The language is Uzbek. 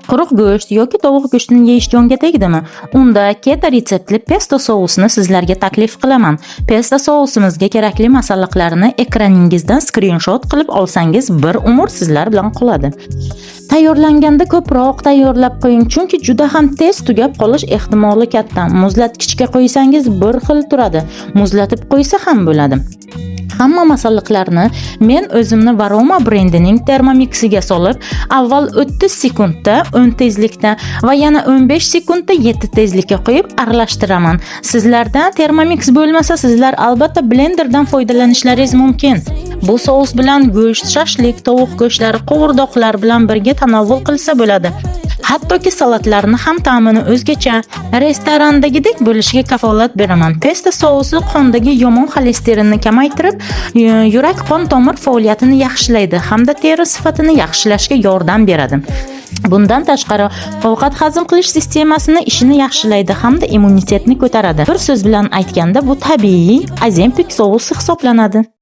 Quruq go'sht yoki tovuq go'shtini yeyish jonga tegdimi? Unda keto retseptli pesto sousini sizlarga taklif qilaman. Pesto sousimizga kerakli masalliqlarni ekraningizdan skrinshot qilib olsangiz, bir umr sizlar bilan qoladi. Tayyorlanganda ko'proq tayyorlab qo'ying, chunki juda ham tez tugab qolish ehtimoli katta. Muzlatgichga qo'ysangiz, bir xil turadi. Muzlatib qo'ysa ham bo'ladi. Hamma masalliqlarni men o'zimni Varoma brendining Thermomixiga solib, avval 30 sekundda 10 tezlikda va yana 15 sekundda 7 tezlikka qo'yib aralashtiraman. Sizlarda Thermomix bo'lmasa, sizlar albatta blenderdan foydalanishlaringiz mumkin. Bu sous bilan go'sht, shashlik, tovuq go'shtlari, qovurdoqlar bilan birga tanovvul qilsa bo'ladi. Hattoki salatlarni ham ta'mini o'zgacha, restorandagidek bo'lishiga kafolat beraman. Pesto sousi qondagi yomon xolesterinni kamaytirib, yurak qon tomir faoliyatini yaxshilaydi hamda teri sifatini yaxshilashga yordam beradi. Bundan tashqari, ovqat hazm qilish sistemasini ishini yaxshilaydi hamda immunitetni ko'taradi. Bir so'z bilan aytganda, bu tabiiy Ozempic sousi hisoblanadi.